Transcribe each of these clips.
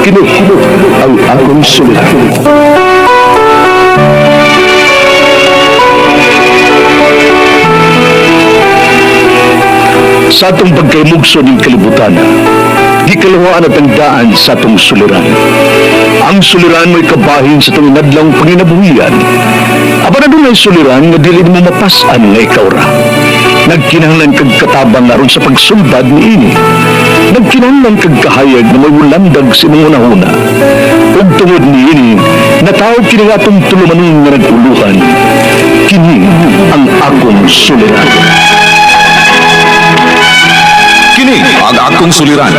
Kini ang akong suliran. Sa atong pagkaymugso ning kalibutan, gikaluhaan at ang daan sa atong suliran. Ang suliran mo'y kabahin sa itong inadlang panginabuhian. Apan adunay suliran nga dili mo mapas-an nga ikaw ra. Nagkinahanglan kag katabang aron sa pagsulbad niini. Nagkinahanglan kag kahayag na may mulandag sa imong hunahuna. Ug tungod niini, natawag kini nga atong tulumanon nga nag-uluhan. Kini ang akong suliran. Kini ang akong suliran.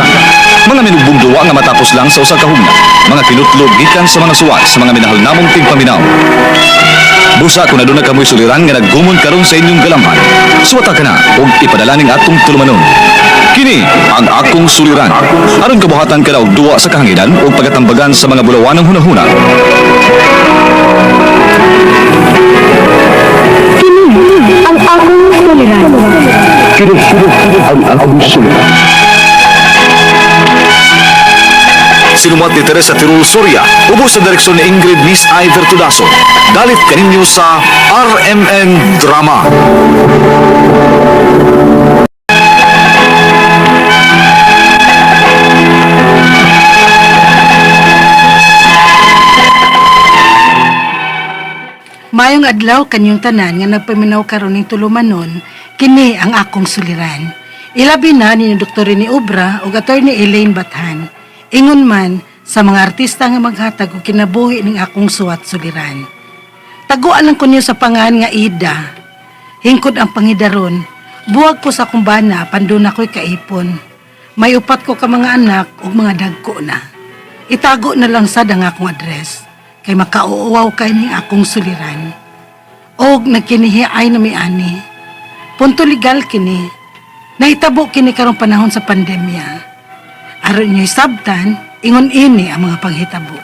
Mga minugbong duwa nga matapos lang sa usa ka hugna. Mga kinutlog gikan sa mga suwat sa mga minahal namong tigpaminaw. Busa kung aduna kamoy suliran nga naggumon karon sa inyong galamhan. Suwata ka na ug ipadala ning atong tulumanon. Kini ang akong suliran. Aron kabuhatan ka na og duwa sa kahanginan ug pagatambagan sa mga bulawanong hunahuna. Kini ang akong suliran. Kini ang akong suliran. Sinumat ni Teresa Tirul Soria, ubos sa direksyon ni Ingrid Miss I. Vertudaso. Dalit kaninyo sa RMN Drama. Mayong adlaw kanyong tanan nga nagpaminaw karon ning tulumanon, kini ang akong suliran. Ilabi na ni Dr. Rene Obra ug Attorney Elaine Bathan. Ingon man sa mga artista nga maghatag og kinabuhi ning akong suwat suliran. Taguan lang ko niyo sa pangan nga Ida. Hingkod ang pangidaron. Buwag ko sa akong bana, panduna ko'y kaipon. May upat ko ka mga anak ug mga dagko na. Itago na lang sad ang akong address kay makauuwaw kay ning akong suliran. Og nagkinihi ay na miani. Punto legal kini. Nahitabo kini karong panahon sa pandemya. Aron niyo sabtan, ingon ini ang mga panghitabo.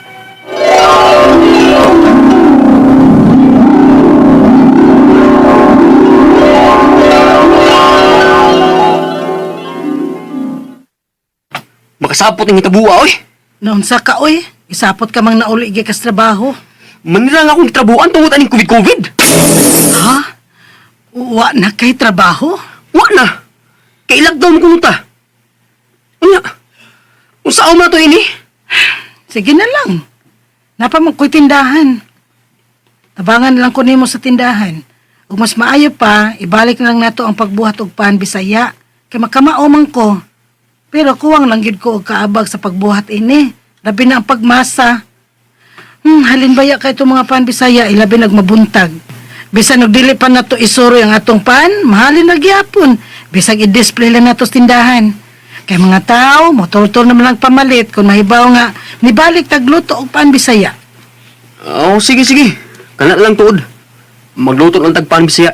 Makasapot ang hitabua, oy. Naunsa ka oy, isapot ka mang nauli gikas trabaho. Manira nga akong trabuan tungod aning COVID-COVID. Ha? Wa na kay trabaho? Wa na. Kay lockdown ko ta. Unya. Unsa man to ini? Sige na lang. Napa man ko'y tindahan. Tabangan lang ko nimo sa tindahan. Ug mas maayo pa, ibalik na lang nato ang pagbuhat og pan Bisaya. Kay makamao man ko. Pero kuwang lang gyud ko og kaabag sa pagbuhat ini. Labi na ang pagmasa. Halin baya kay itong mga pan Bisaya, ilabi nagmabuntag. Bisan og dili pa nato isuroy ang atong pan, mahalin na gyapon. Bisag i-display lang nato sa tindahan. Kay mga tao, motoltol naman lang pamalit kung mahibaw nga nibalik tagluto og pan Bisaya. Oh, sige sige. Kana lang tuod. Magluto lang tag pan Bisaya.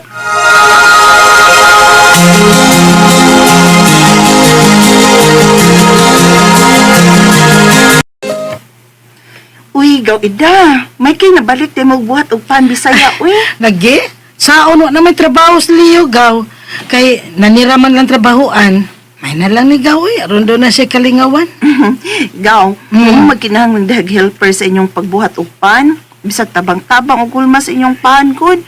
Uy, gaw ida. May kay nabalik tayo magbuhat og pan Bisaya, uy. Lagi, sa wa na may trabaho sa liyo gaw. Kay nanira man lang trabahoan, may na lang ni gaw eh. Aron doon na siya kalingawan. Gaw, mm. Magkinahanglan dahag helper sa inyong pagbuhat og pan. Bisag tabang-tabang og gulma sa inyong pan gud.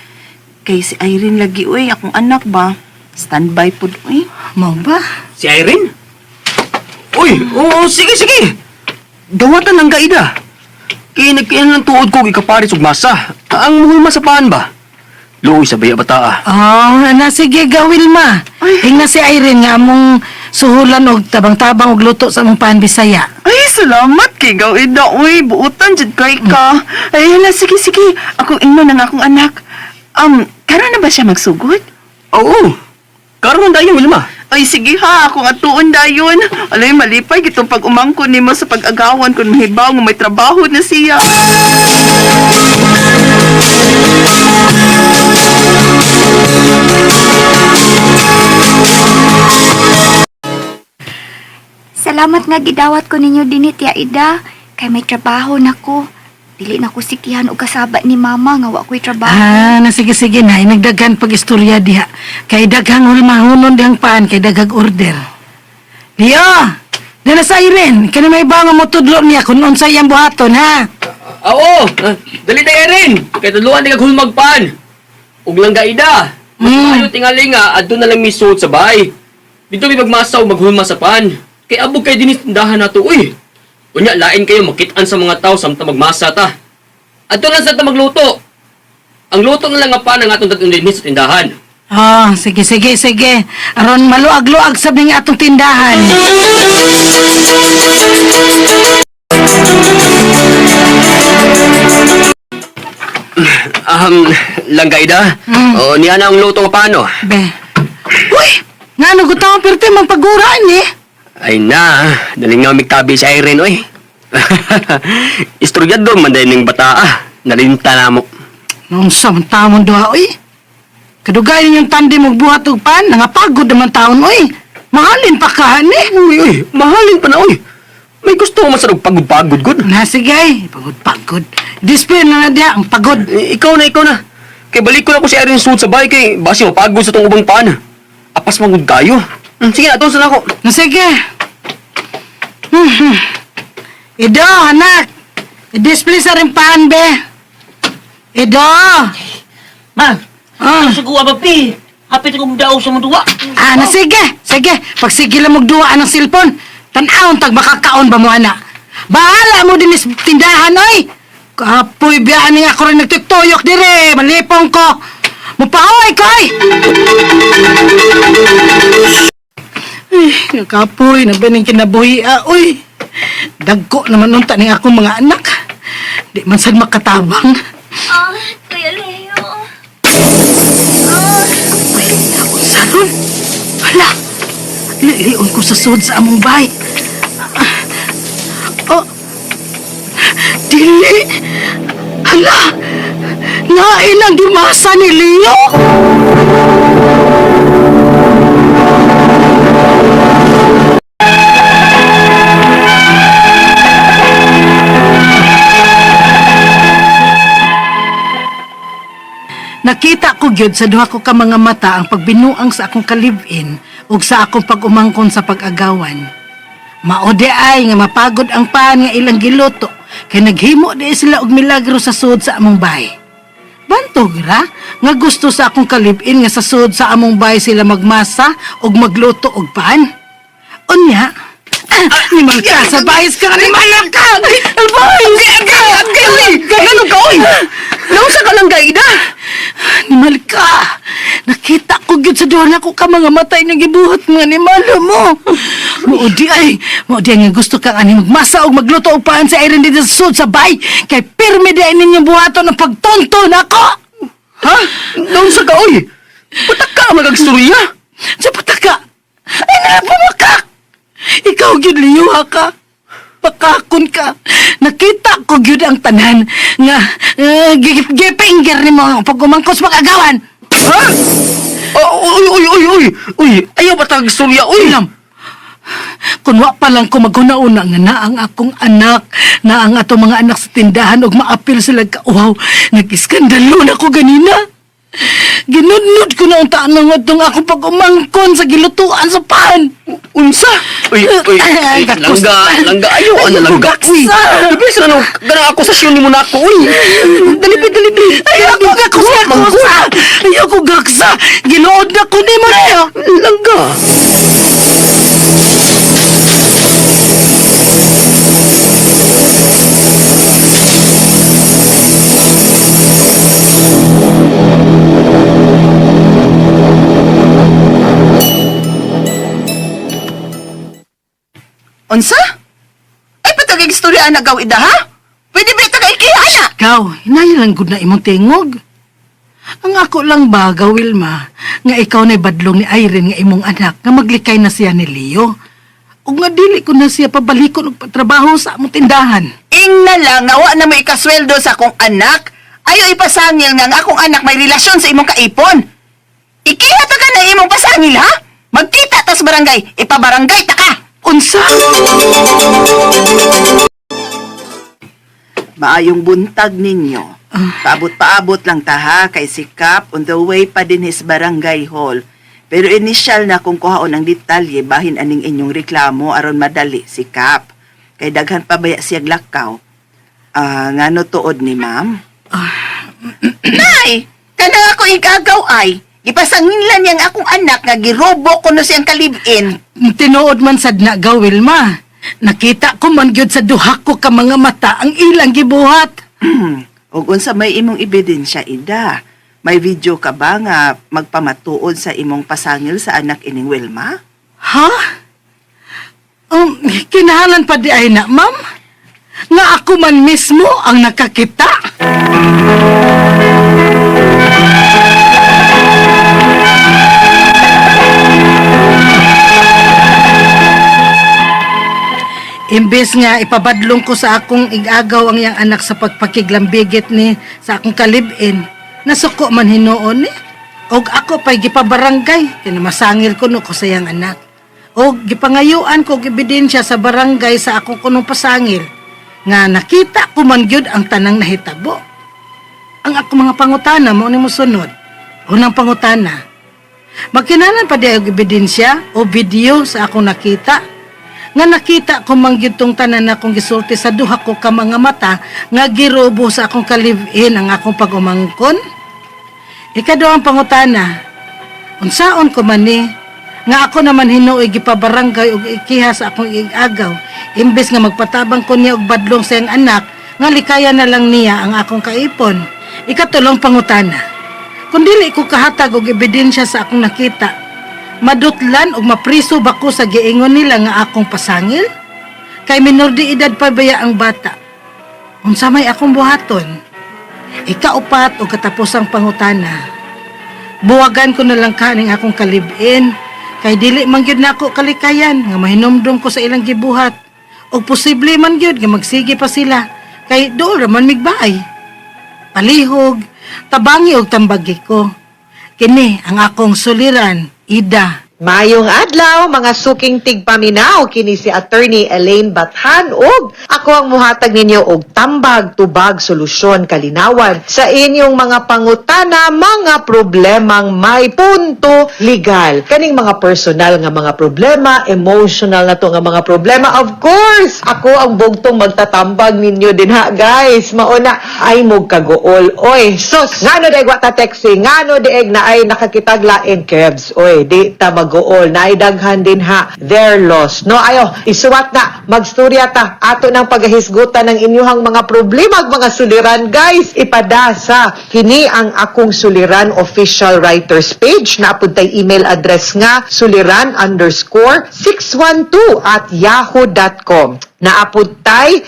Kay si Irene lagi uy, akong anak ba? Standby pud uy. Mao ba? Si Irene? Uy, oo, sige sige. Dawatan lang kaida. Kay nagkian lang tuod ko ikaparis og masa. Ang muhulma sa pan ba? Luoy sa baya bataa. Oh, na sige gaw Wilma. Ingna si Irene nga among suhulan og tabang-tabang og luto sa among pan Bisaya. Ay, salamat kay gaw ida uy. Buutan jud kay ka. Ay, hala, sige sige. Akong ingnon ang akong anak. Karon na ba siya magsugod? Oo. Karon man dayon Wilma. Ay, sige ha, akong atuon dayon. Alay, malipay gitong pag-umangkon nimo sa pag-agawan kung mahibaw nga may trabaho na siya. Salamat nga gidawat ko ninyo dinhi Tia Ida kay may trabaho na ko. Dili na ko sikihan og kasaba ni mama nga wa ko'y trabaho. Ah, na sige sige na nagdaghan pag istorya diha. Kay daghang hulmahunon dihang paan kay daghang order. Leo, Dala sa Irene, kani may ba nga motudlo niya kung unsay iyang buhaton, ha? Oo, dali tayo Erin. Kay tudluan di kag hulmagpan. Ug lang gaida. Mas maayo tingali nga adto na lang misuot sa bahay. Dito mi magmasa ug maghulma sa pan. Kay abog kay dinis tindahan nato uy. Unya lain kayo makit-an sa mga tao samtang magmasa ta. Adto lang sa ta magluto. Ang luto na lang nga pan ang atong dadon dinhi sa tindahan. Oh, sige, sige, sige. Aron maluag-luag sa nga atong tindahan. Langgaida. Oh, niya na ang luto nga paano. Be. Uy! Nga ano gutang pirti man paguraan eh. Ay na, dali nga migtabi si Irene oy. Istoryador man din ning bata ah. Nalinta na mo. Noong sa man taon duha, uy. Kadugay ninyong tandi magbuhat og pan, nangapagod naman taon, uy. Mahalin pa ka, eh. Uy, uy, mahalin pa na, uy. May gusto ko man sa pagod-pagod, good. Na, sige, pagod-pagod. Display na na diya, ang pagod. Eh, ikaw na, ikaw na. Kay balik ko na ko si Irene suit sa bahay kay basi mapagod sa tong ubang paan. Apas magud kayo. Sige na, sa na ako. Na, sige. Ido, anak. I-display sa rin pan, be. Ido. Ma, Ah. sa ba pi? Hapit akong daw sa mga duwa. Ah, na sige, sige. Pagsige lang magduwa ng cellphone, tan-awon tag makakaon ba mo, ana? Bahala mo din is tindahan, oy! Kapoy, biyaan nga ako rin nagtutuyok dire. Malipong ko. Mupaaway ko, oy! Ay, kapoy, nabaning kinabuhi, ah, oy. Dagko naman unta ning akong mga anak. Di man sad makatabang. Ah, Kuya Leo. Saron? Hala! Lilion ko sa sud sa among bahay. Oh! Dili! Hala! Lain ang dimasa ni Leo! Nakita ko gyud sa duha ko ka mga mata ang pagbinuang sa akong kalibin ug sa akong pag-umangkon sa pag-agawan. Mao di ay nga mapagod ang paan nga ilang giluto kay naghimo di sila og milagro sa sud sa among bahay. Bantog ra nga gusto sa akong kalibin nga sa sud sa among bahay sila magmasa ug magluto og paan. Unya, ni Malka, sa bayis ka ni Malka! Bayis ka! Ano ka, uy? Nausa ka lang, gaida. Ni Malka, nakita ko gyud sa duha nako ka mga matay nga gibuhat mga ni Malo mo. Mao di ay, mao di ay nga gusto kang ani magmasa og magluto og paan sa Irene dito sa sud sa bay kay pirmi di ay ninyong buhaton ang pagtonto nako. Ha? Nausa ka, uy? Patak ka magagstorya. Sa pataka. Ay nala pumakak. Ikaw gyud liyuha ka. Pakakon ka. Nakita ko gyud ang tanan nga gipinger nimo ang pag-umangkos pag-agawan. Ha? Oh, uy, uy, uy, uy. Uy, ayaw ba tagstorya, uy? Alam, kun wa pa lang ko maghuna-una nga na ang akong anak, na ang ato mga anak sa tindahan og maapil sila ka, wow, nag-iskandalo na ko ganina. Ginudnud ko na unta ng atong akong pag-umangkon sa gilutuan sa pan. Unsa? Uy, uy, Ay, uy, gakos. langga, langga, ayaw, ano, Ay, langga, uy. gaksa. Dali sa ano, ganang akusasyon ni mo na ako, uy. Dali, dali, dali. Ay, ako gaksa, gaksa. Ay, ako gaksa. Ginuod na ko ni mo na. Langga. Unsa? Ay patagig istorya ana gaw ida ha? Pwede ba ito kay ikiha ana? Ikaw, hinaya lang gud na imong tingog. Ang ako lang ba, Wilma, nga ikaw na'y badlong ni Irene nga imong anak, nga maglikay na siya ni Leo. Ug nga dili ko na siya pabalikon og patrabaho sa among tindahan. Ing na lang nga wa na mo ikasweldo sa akong anak. Ayo ipasangil nga ang akong anak may relasyon sa imong kaipon. Ikiha ta ka na imong pasangil ha? Magkita ta sa barangay, ipabarangay ta ka. Unsa? Maayong buntag ninyo. Paabot-paabot lang ta ha kay si Cap on the way pa din his barangay hall. Pero initial na kung kuhaon ang detalye bahin aning inyong reklamo aron madali si Kap. Kay daghan pa baya siyag lakaw. Ah, ngano tuod ni ma'am? Nay, kanang ako igagaw ay. Gipasanginlan niyang akong anak nga girobo kuno siyang kalibin. Tinuod man sad na ga, Wilma. Nakita ko man gyud sa duha ko ka mga mata ang ilang gibuhat. Ug unsa may imong ebidensya, Ida? May video ka ba nga magpamatuod sa imong pasangil sa anak ining Wilma? Ha? Kinahalan pa di ay na, ma'am? Nga ako man mismo ang nakakita. Imbes nga ipabadlong ko sa akong igagaw ang iyang anak sa pagpakiglambigit ni sa akong kalibin, nasuko man hinuon ni. Og ako pa'y gipabarangay, kinamasangil ko no ko sa iyang anak. Og gipangayuan ko og ebidensya sa barangay sa akong kunong pasangil, nga nakita ko man gyud ang tanang nahitabo. Ang ako mga pangutana mao ni mosunod. Unang pangutana, magkinalan pa di og ebidensya o video sa akong nakita nga nakita ko man gyud tong tanan akong gisulti sa duha ko ka mga mata nga girobo sa akong kalivin ang akong pag-umangkon. Ikaduhang pangutana, unsaon ko man ni nga ako naman hinuoy gipabarangay og ikiha sa akong igagaw imbes nga magpatabang ko niya og badlong sa iyang anak nga likaya na lang niya ang akong kaipon. Ikatulong pangutana, kung dili ko kahatag og ebidensya sa akong nakita, madutlan og mapriso ba ko sa giingon nila nga akong pasangil? Kay minor de edad pa baya ang bata. Unsa may akong buhaton? Ikaupat o katapusang pangutana, buwagan ko na lang kaning akong kalibin kay dili man gyud nako kalikayan nga mahinumdum ko sa ilang gibuhat og posible man gyud nga magsige pa sila kay dool ra man migbaay. Palihog, tabangi og tambagi ko. Kini ang akong suliran, Ida. Mayong adlaw, mga suking tigpaminaw, kini si Attorney Elaine Bathan ug ako ang muhatag ninyo og tambag, tubag, solusyon, kalinawan sa inyong mga pangutana, mga problemang may punto legal. Kaning mga personal nga mga problema, emotional na to nga mga problema. Of course, ako ang bugtong magtatambag ninyo din ha, guys. Mauna ay mo kaguol. Oy, sus, ngano daig wa ta texting, ngano dieg na ay nakakitag lain kebs. Oy, di ta maguol. Naidaghan din ha, their loss. No, ayo, isuwat na, magstorya ta, ato ng paghahisgutan ng inyuhang mga problema ug mga suliran, guys. Ipada sa kini ang akong suliran official writers page na apuntay email address nga suliran_612@yahoo.com. Naapuntay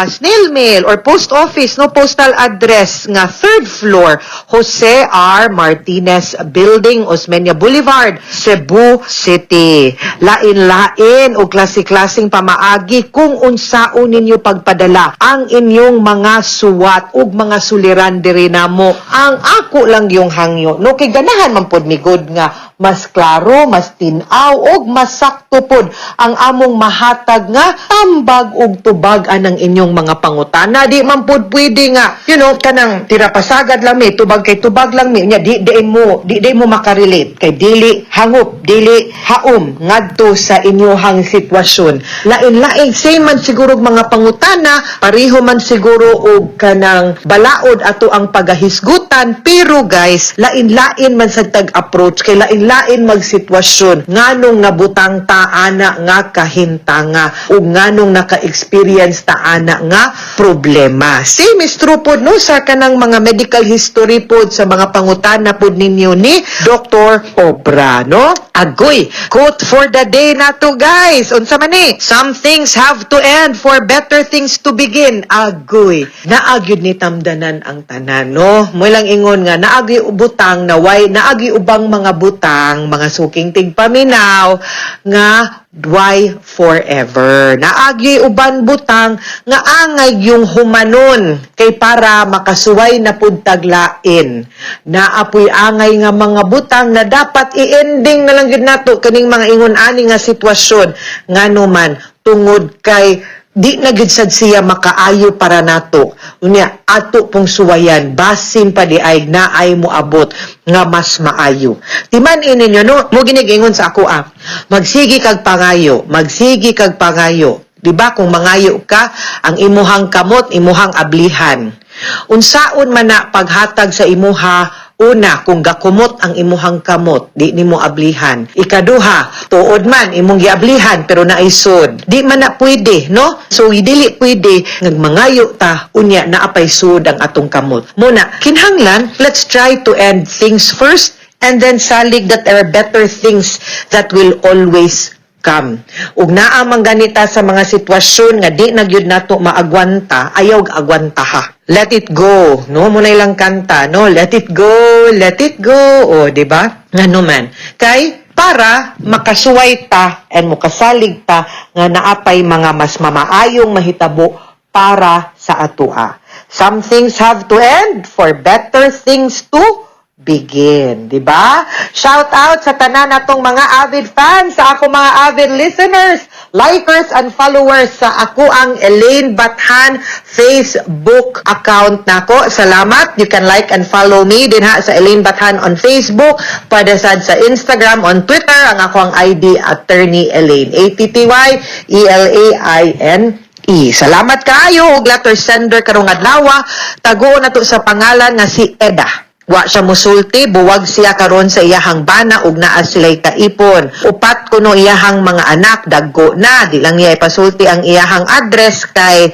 snail mail or post office, no, postal address nga third floor, Jose R. Martinez Building, Osmeña Boulevard, Cebu City. Lain-lain o klase-klaseng pamaagi kung unsaon ninyo pagpadala ang inyong mga suwat ug mga suliran diri namo. Ang ako lang yung hangyo, no, kay ganahan man pod mi gud nga mas klaro, mas tin-aw ug mas sakto pod ang among mahatag nga tambag ug tubag anang inyong mga pangutana. Di man pod pwede nga, kanang tira pasagad lang mi, tubag kay tubag lang mi nya di mo makarelate kay dili hangop, dili haom ngadto sa inyohang sitwasyon. Lain-lain same man siguro og mga pangutana, pareho man siguro og kanang balaod ato ang pagahisgutan, pero guys, lain-lain man sa tag-approach kay lain-lain magsitwasyon nganong nabutang ta ana nga kahintanga ug nganong naka-experience ta ana nga problema. Same is true pod no sa kanang mga medical history pod sa mga pangutana pod ninyo ni Dr. Obra, no? Agoy, quote for the day na to, guys. Unsa man ni? Some things have to end for better things to begin. Agoy, naagyud ni tamdanan ang tanan, no? Mo lang ingon nga naagi butang na way naagi ubang mga butang, mga suking tigpaminaw nga why forever. Naagi uban butang nga angay yung humanon kay para makasuway na pud taglain. Naapoy angay nga mga butang na dapat i-ending na lang gyud nato kaning mga ingon ani nga sitwasyon, ngano man tungod kay Di na gid sad siya makaayo para nato. Unya ato pong suwayan, basin pa di ay naay moabot nga mas maayo. Timan-i ninyo, no, mo ginigingon sa ako ah. Magsigi kag pangayo, magsigi kag pangayo. Di ba kung mangayo ka, ang imuhang kamot, imuhang ablihan. Unsaon man na paghatag sa imuha? Una, kung gakumot ang imuhang kamot, di nimo ablihan. Ikaduha, tuod man imong giablihan pero naisod. Di man na pwede, no? So dili pwede nagmangayo ta unya naapay sud ang atong kamot. Muna, kinahanglan, let's try to end things first and then salig that there are better things that will always come. Ug naa man ganita sa mga sitwasyon nga di na gyud nato maagwanta, ayaw agwanta ha. Let it go, no? Muna ilang kanta, no? Let it go, let it go. O, di ba? Ngano man. Kay para makasuway ta and mukasalig ta nga naapay mga mas mamaayong mahitabo para sa atoa. Some things have to end for better things to begin, di ba? Shout out sa tanan natong mga avid fans, sa ako mga avid listeners, likers and followers sa ako ang Elaine Bathan Facebook account nako. Salamat. You can like and follow me din ha sa Elaine Bathan on Facebook, pwede sad sa Instagram, on Twitter, ang ako ang ID, Attorney Elaine. A T T Y E L A I N E. Salamat kaayo og letter sender karong adlaw. Taguon nato sa pangalan nga si Eda. Wa siya musulti, buwag siya karon sa iyahang bana ug naa sila'y kaipon. Upat kuno iyahang mga anak, dagko na, di lang niya ipasulti ang iyahang address kay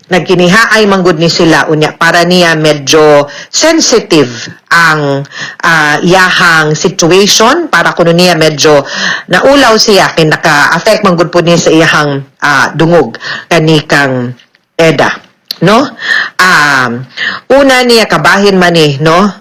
nagkinihaay manggod ni sila, unya para niya medyo sensitive ang iyahang situation. Para kuno niya medyo naulaw siya kay naka-affect manggod po niya sa iyahang dungog kanikang Eda, no? Una niya kabahin man ni, no,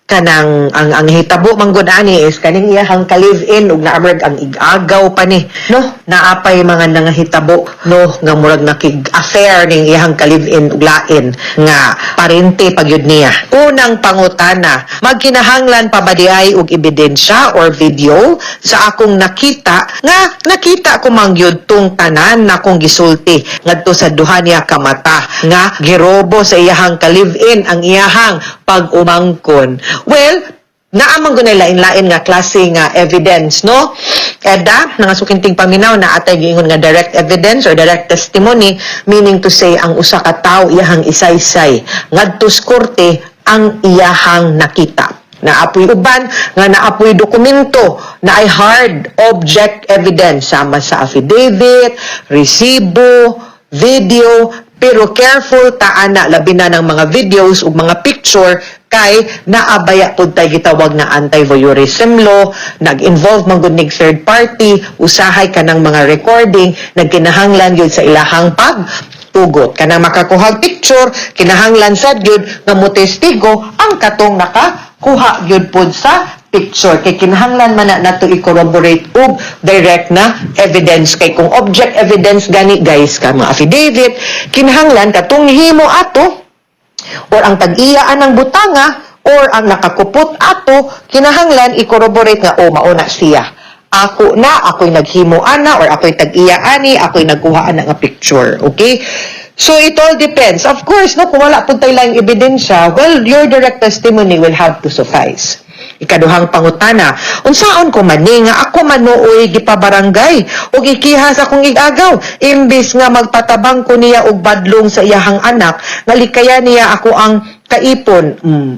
kanang ang hitabo manggod ani is kaning iyahang ka-live-in ug naamrag ang igagaw pa ni, no? Naapay mga nangahitabo, no, nga murag nakig affair ning iyahang ka-live-in ug lain nga parente pa gyud niya. Unang pangutana, magkinahanglan pa ba di ay og ebidensya or video sa akong nakita nga nakita ko man gyud tong tanan na akong gisulti ngadto sa duha niya ka mata nga girobo sa iyahang ka-live-in ang iyahang pag-umangkon? Well, naa man gud lain-lain nga klase nga evidence, no? Eda, nga suking tigpaminaw, na atay giingon nga direct evidence or direct testimony, meaning to say ang usa ka tawo iyahang isaysay ngadto sa korte ang iyahang nakita. Naapoy uban nga naapoy dokumento na ay hard object evidence sama sa affidavit, resibo, video, pero careful ta ana, labi na ng mga videos ug mga picture kay naabaya pud tay gitawag na anti-voyeurism law, nag-involve man gud nig third party, usahay kanang mga recording, nagkinahanglan gyud sa ilahang pag tugot. Kanang makakuha picture, kinahanglan sad gyud nga motestigo ang katong nakakuha gyud pod sa picture kay kinahanglan man na nato i-corroborate og direct na evidence, kay kung object evidence gani, guys, ka mga affidavit, kinahanglan katong himo ato or ang tag-iya ng butanga or ang nakakupot ato, kinahanglan i-corroborate nga, "Oh, mauna siya, ako na, ako'y naghimo ana or ako'y tag-iya ani, ako'y nagkuha ana nga picture." Okay, so it all depends, of course, no? Kung wala pud tay laing ebidensya, well, your direct testimony will have to suffice. Ikaduhang pangutana, unsaon ko man ni nga ako manuoy gipabarangay ug ikiha sa akong igagaw imbis nga magpatabang ko niya og badlong sa iyahang anak nga likayan niya ako ang kaipon?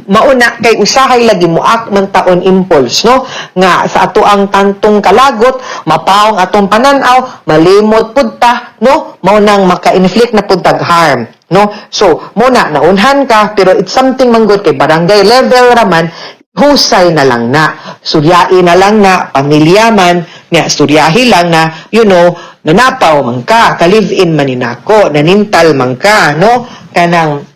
Mauna kay usahay lagi mo ak man taon impulse, no, nga sa ato ang tantong kalagot, mapaong atong pananaw, malimot pud ta, no? Mao nang maka-inflict na pud tag harm, no? So muna naunhan ka, pero it's something manggod kay barangay level raman, husay na lang na, suryain na lang na, pamilya man nga, suryahi lang na, nanapaw man ka, ka-live-in man ninako, nanintal man ka, no? Kanang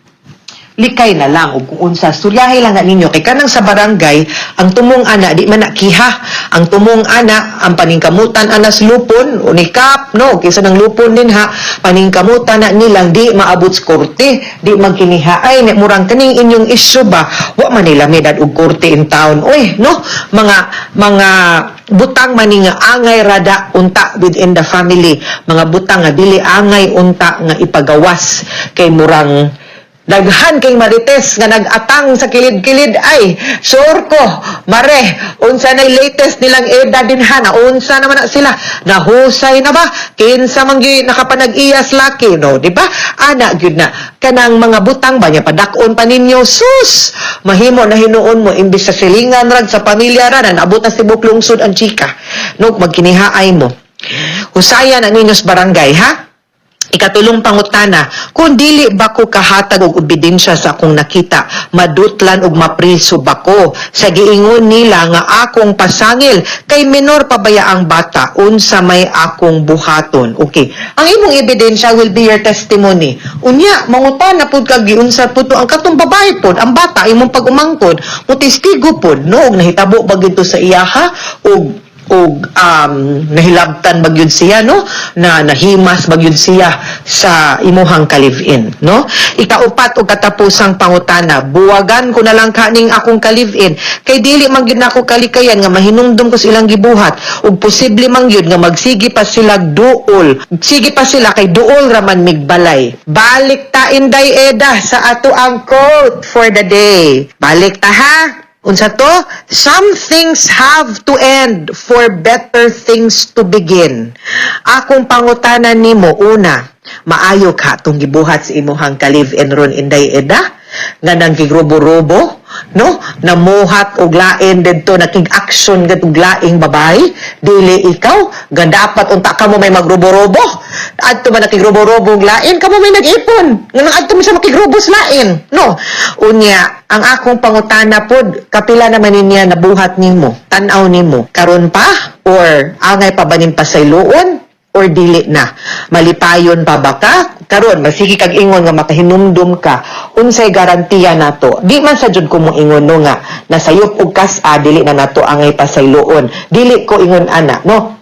likay na lang og kung unsa, suryahi lang na ninyo kay kanang sa barangay ang tumong ana di man na kiha. Ang tumong ana, ang paningkamutan anas lupon, unikap, no, kaysa ng lupon din ha, paningkamutan na nilang di maabot sa korte, di magkiniha ay murang kaning inyong issue ba, wa man nila medad og korte in town. Oy, no, mga butang man ni nga angay rada unta within the family, mga butang nga dili angay unta nga ipagawas kay murang daghan kay marites nga nag-atang sa kilid-kilid. Ay, sure ko, mare, unsa na latest nilang eda din ha, na unsa naman na sila, nahusay na ba, kinsa man gyud nakapanag-iyas laki, no, di ba? Ana gyud na kanang mga butang ba niya padak-on pa ninyo, sus, mahimo na hinuon mo imbis sa silingan rag sa pamilya ra na naabot na sa tibuok lungsod ang chika, no? Magkinihaay mo, husayan na ninyo sa barangay ha. Ikatulong pangutana, kung dili ba ko kahatag og ebidensya sa akong nakita, madutlan og mapriso ba ko? Sa giingon nila nga akong pasangil, kay minor pa baya ang bata, unsa may akong buhaton? Okay. Ang imong ebidensya will be your testimony. Unya, mangutana pud kag giunsa pud to ang katong babae pod, ang bata imong pag-umangkon, mo testigo pod, no, og nahitabo ba gito sa iyaha og nahilabtan ba gyud siya, no, na nahimas ba gyud siya sa imuhang ka-live-in, no? Ikaupat og katapusang pangutana, buwagan ko na lang kaning akong ka-live-in kay dili man gyud nako kalikayan nga mahinumdum ko sa ilang gibuhat ug posible man gyud nga magsige pa sila duol, sige pa sila kay duol ra man migbalay. Balik ta, Inday Eda, sa ato ang quote for the day. Balik ta ha. Unsa to? Some things have to end for better things to begin. Akong pangutana nimo una, maayo ka tong gibuhat sa imuhang ka-live-in ron, Inday Eda? Nga nang gigrubo-rubo, no? Namuhat og lain didto, nakig-action gad og laing babae, dili ikaw, nga dapat unta kamo may magrubo-rubo. Adto ba nakigrubo-rubo og lain, kamo may nag-ipon. Nga nang adto mo sa makigrubo sa lain, no? Unya, ang akong pangutana pod, kapila naman niya nabuhat nimo, tan-aw nimo, karon pa or angay pa ba ning pasayloon or dili na? Malipayon pa ba ka karon? Masige kag ingon nga makahinumdum ka, unsay garantiya nato? Di man sa jud ko mo ingon, no, nga nasayop og kas-a dili na nato angay pasayloon. Dili ko ingon ana, no?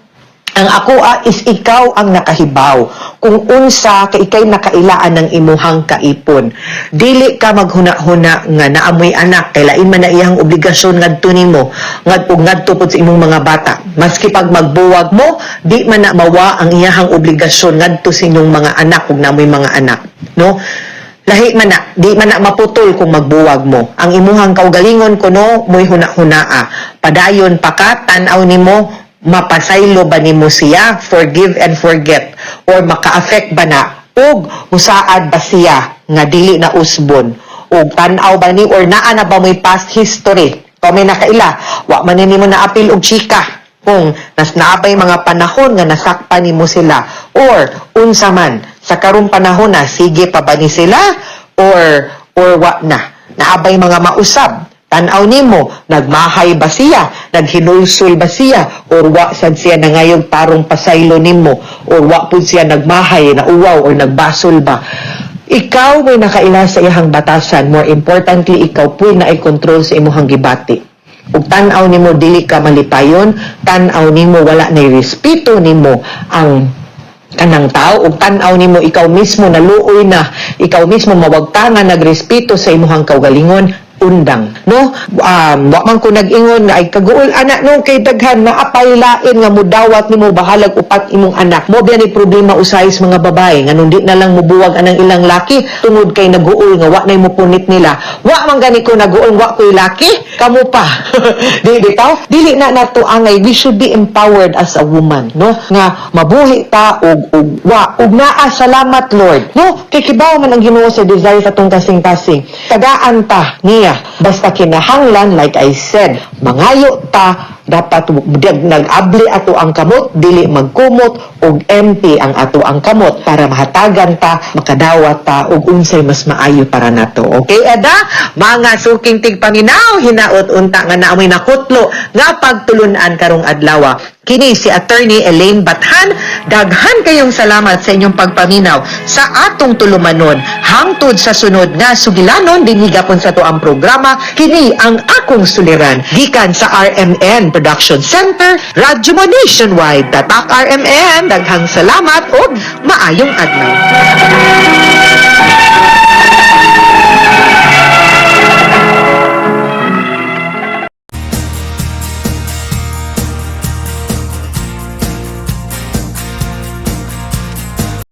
Ang ako is ikaw ang nakahibaw kung unsa kay ikay nakailaan ng imuhang kaipon. Dili ka maghuna-huna nga naamoy anak kay lain man na iyang obligasyon ngadto nimo ngad ug ngadto pud sa imong mga bata. Maski pag magbuwag mo, di man na mawa ang iyahang obligasyon ngadto sa inyong mga anak ug namoy mga anak, no? Lahi man na, di man na maputol kung magbuwag mo. Ang imuhang kaugalingon kuno mo'y huna-hunaa. Padayon pa ka, tan-aw nimo, mapasaylo ba nimo siya, forgive and forget, or maka-affect ba na, ug musaad ba siya nga dili na usbon, ug tan-aw ba ni or naa na ba mo'y past history? Kung may nakaila, wa man ni nimo naapil og chika kung nas naabay mga panahon nga nasakpan nimo sila or unsa man sa karong panahon na, sige pa ba ni sila or wa na, naabay mga mausab. Tan-aw nimo, nagmahay ba siya, naghinulsol ba siya or wa sad siya nangayog tarong pasaylo nimo, or wa pud siya nagmahay, nauwaw or nagbasol ba. Ikaw may nakaila sa iyang batasan. More importantly, ikaw pu'y naay control sa imuhang gibati. Ug tan-aw nimo dili ka malipayon, tan-aw nimo wala nay respeto nimo ang kanang tao, ug tan-aw nimo ikaw mismo naluoy na, ikaw mismo mawagta nga nagrespeto sa imuhang kaugalingon, undang, no? Wa man ko nag-ingon nga ay kaguol ana, no, kay daghan na apay lain nga mudawat nimo bahalag upat imong anak mo biya ni problema usahay sa mga babae nga di na lang mubuwag anang ilang laki tungod kay naguol nga wa nay mupunit nila. Wa man gani ko naguol, wa ko'y laki, kamo pa di bitaw. Dili na nato angay, we should be empowered as a woman, no, nga mabuhi ta og wa og naa salamat Lord, no, kay kibaw man ang Ginoo sa desire sa atong kasing-kasing. Tagaan ta niya basta kinahanglan, like I said, mangayo ta. Dapat nag-abli ato ang kamot, dili magkumot og empty ang ato ang kamot para mahatagan ta, makadawat ta og unsay mas maayo para nato. Okay, Eda, mga suking tigpaminaw, hinaot unta nga naamoy nakutlo nga pagtulunan karong adlaw. Kini si Attorney Elaine Bathan. Daghan kayong salamat sa inyong pagpaminaw sa atong tulumanon. Hangtod sa sunod nga sugilanon dinhi gapon sa ato ang programa, kini ang akong suliran gikan sa RMN. and Production Center, Radyo Mo Nationwide, Tatak RMN, daghang salamat ug maayong adlaw.